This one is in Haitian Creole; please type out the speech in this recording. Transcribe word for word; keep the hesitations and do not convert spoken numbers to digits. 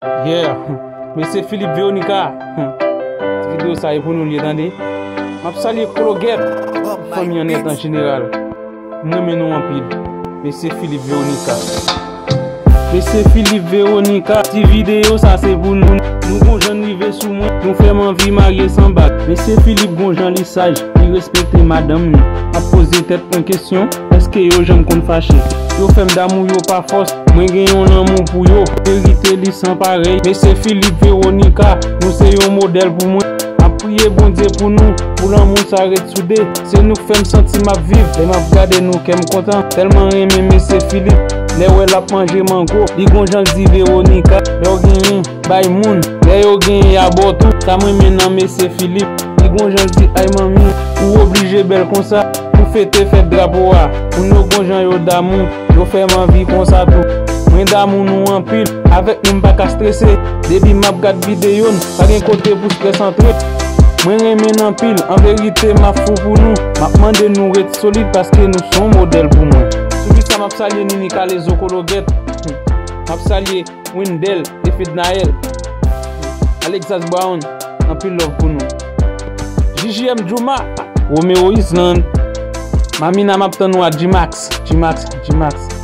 Yeah, mesye Philippe Veronica. Ti videyo sa e pou nou l ye, tande. M ap salye Kologèt, fanmi an nèt an jeneral. M renmen nou anpil. Mesye Philippe Veronica. Mesye Philippe Veronica, ti videyo sa se pou nou. Nou gon jan rive sou mwen, nou fè m anvi marye san bak. Mesye Philippe gon jan li saj, li respekte madanm li. M ap poze tèt mwen kesyon, èske yo janm konn fache? Yo fè m damou yo pa fòs, mwen gen yon lanmou pou yo. Verite li san parèy. Mesye Philippe Veronica, nou se yon modèl pou mwen. M ap priye Bondye pou nou, pou lanmou sa ret soude. Se nou k fè m santi m ap viv. Lè m ap gade nou, kè m kontan. Tèlman renmen mesye Philippe. Lè w wè l ap manje mango, li gon jan l di Veronica. Lè w genyen, bay moun. Lè yo genyen, y a ba w tou. Sa m renmen nan mesye Philippe. Li gon jan l di, ay manmi, ou oblije bèl konsa. Pou fete fèt drapo a, moun yo gon jan yo damou. Yo fè m anvi konsa tou. Mwen damou nou anpil. Avèk nou m pa ka strese. Depi m ap gad videyo n, pa gen kote pou strès antre. Mwen renmen n anpil. An verite, m ap fou pou nou. M ap mande nou ret solid paske nou se yon modèl pou mwen. Sou bit sa, m ap salye Nini Kalezo Kologèt. M ap salye Wendell, Efednaël, Alexas Brown, anpil love pou nou. J J M Juma, Romeo Island, Mamina, m ap tann ou a G-Max, G-Max, G-Max.